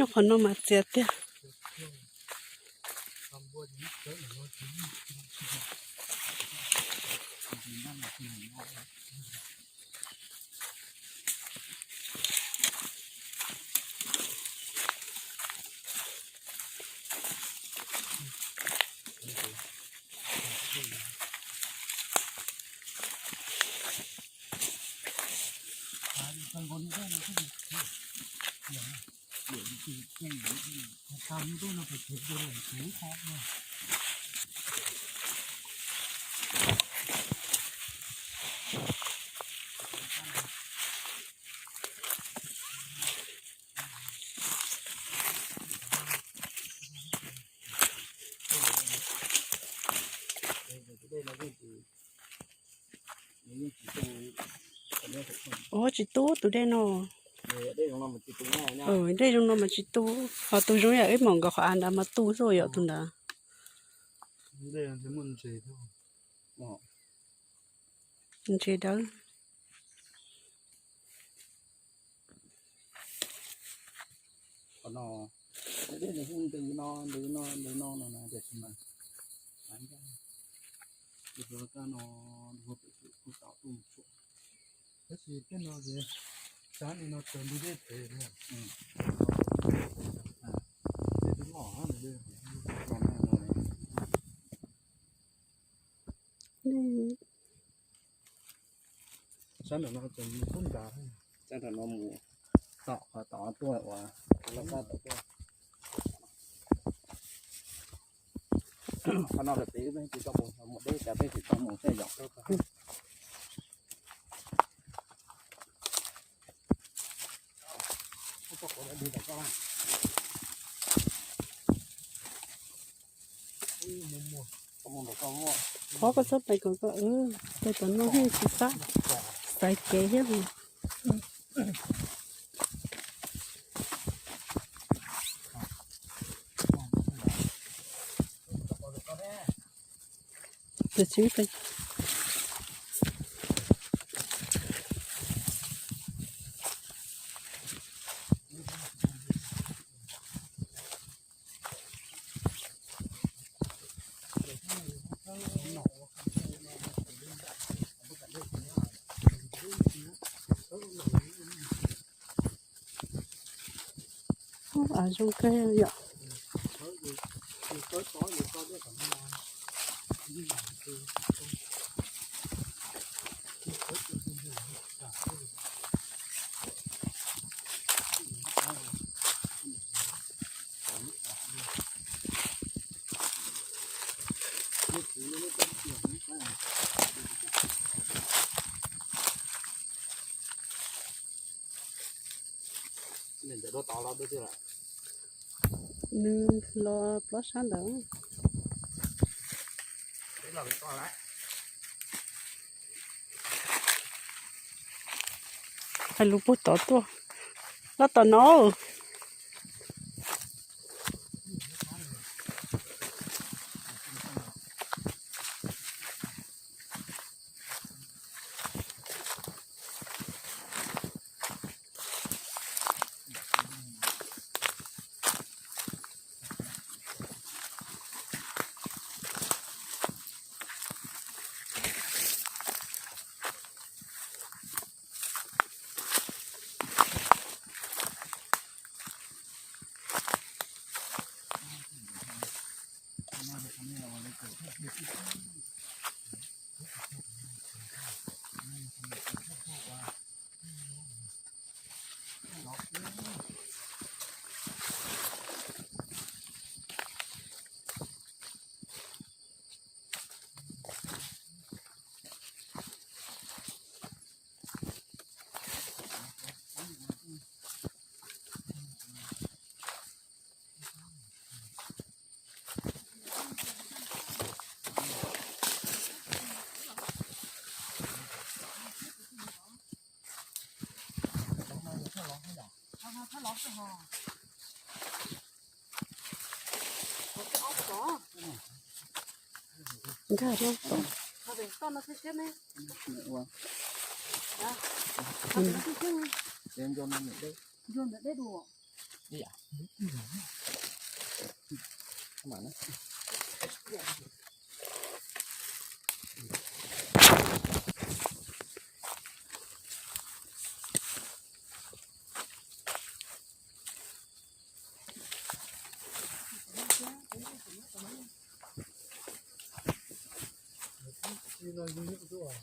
Qhov no mas txias tiag. Ua tsis tu tus dej no. Dej zoo no mas tsis tu, ho tus zoo yam ib mom nkaus qhov av ntawd mas tu xwb yom tus ntawd. Ntses dawb. Tab sis tej no ces sab li no raws nti dej pem li. Sab nram no tseem mus kub nrad, sab nram no mus tom qhov tod tuaj uas laj kab tod tuaj. Qhov no lawm pem peb tsis tau mus, mus deb cas peb tsis tau mus thiab yom. Qhov koj txhob pais kom koj, pais tom no yeej tsis xav, xaiv kev thiab. Tus tsis pais. Av zoo kawg yom. Nws los plob sab ntawd. Hais lus puag tod tuaj, los tom no. Nkag rau tom. Nco ntawm dej dua. Li no yog nyuj tuaj.